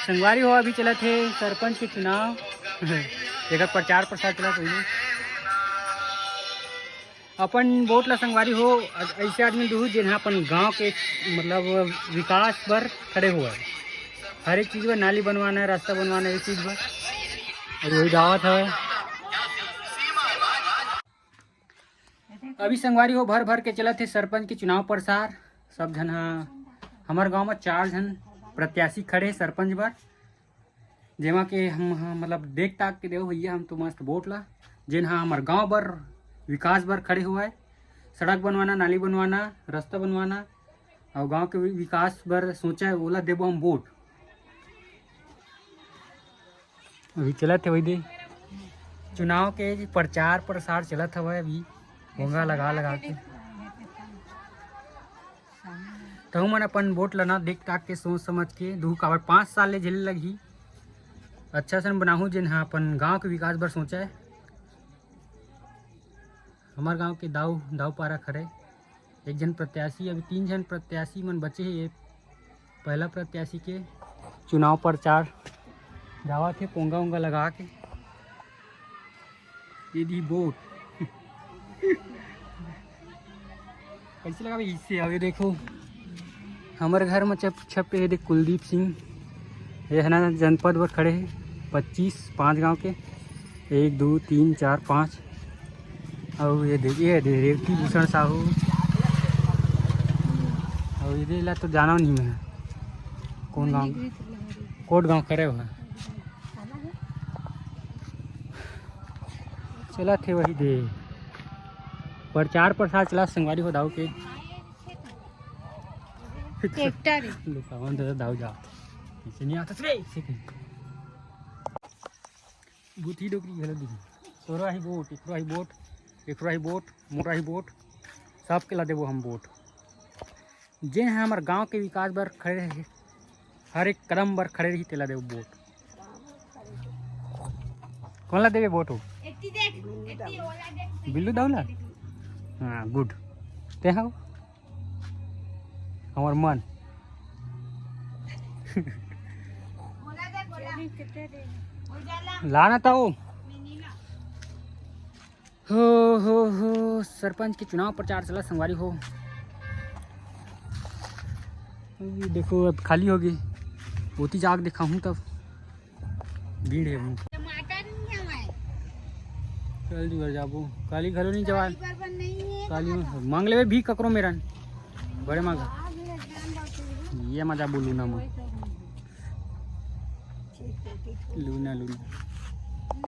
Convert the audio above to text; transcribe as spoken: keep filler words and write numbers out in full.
संगवारी हो, अभी चलत हे सरपंच के चुनाव। एकर प्रचार प्रसार चलत होही। अपन वोट ला संगवारी हो, अइसे आदमी दूहू जेन ह अपन गांव के, मतलब, विकास बर खड़े होवय। हर एक चीज बर, नाली बनवाना है, रास्ता बनवाना है, ये चीज बर। अउ वही जावत हवय। अभी संगवारी हो, भर भर के चलत हे सरपंच के चुनाव प्रचार। सब झन ह, हमर गांव म चार झन प्रत्याशी खड़े हे सरपंच बर, जेमा के हम ह, मतलब, देख ताक के देव भैया हम तो मस्त वोट ला, जेन ह हमर गांव बर, विकास बर खड़े होवय। सड़क बनवाना, नाली बनवाना, रास्ता बनवाना, अउ गांव के वि-, विकास बर सोचय, ओला देबो हम वोट। अभी चलत हे वही दे, चुनाव के प्रचार प्रसार चलत हवय अभी, भोंगा लगा लगा के। तहु मन अपन वोट ला ना देख ताक के, सोच समझ के दूहू, काबर पाँच साल ले झेले लगही। अच्छा सन बनाहू, जेन ह अपन गांव के विकास बर सोचय। हमर गांव के दाऊ, दाऊ पारा खड़े एक झन प्रत्याशी, अभी तीन झन प्रत्याशी मन बचे हे। ये पहला प्रत्याशी के चुनाव प्रचार जावत हे, पोंगा उंगा लगा के। ये दी वोट। कैसे लगा भाई इससे? अब ये देखो, हमर घर में छप छपे हे देख कुलदीप सिंह, ये है ना जनपद बर खड़े हे, पच्चीस, पाँच गांव के, एक, दो, तीन, चार, पाँच। अउ ये दे, ये दे रेवती भूषण साहू। अउ ये दे ला तो जाना नहीं मैं, कौन गांव, कोट गांव करे हुआ। चलत हे वही दे, प्रचार प्रसार चला संगवारी हो दाऊ के। ट्रैक्टर। लुकावन दादा दाऊ जा, पीछे नहीं आता रे, सीख। भूतही डोकरी घलो दिही। तोरा ही वोट, एकरो ही वोट, एकरो ही वोट, मोरा ही वोट, सबके ला देबो हम वोट। जेन ह हमर गांव के विकास बर खड़े रहे, हर एक कदम बर खड़े रही, तेला देबो वोट। कौन ला देबे वोट हो? एती देख, एती ओला देख। बिल्लू दाऊ ला? हाँ, गुड। ते हव हमर मन। ओला देख, ओला। लाना ताऊ। हो, हो, हो, सरपंच के चुनाव प्रचार चला संगवारी हो। ये देखो, अब खाली होगे। ओती जाके देखाहूँ तब। भीड़ हे वो। टमाटर नहीं है हमारे। चल जी, घर जाबो। काली घलो नहीं जवान। काली बर बर नहीं है, काली कहाँ में था? मांग लेबे भी ककरो मेरन। बड़े मांग। आ, मेरा जान बात है। ये मजा बोलू ना मैं। ठीक है, ठीक है। Luna, Luna.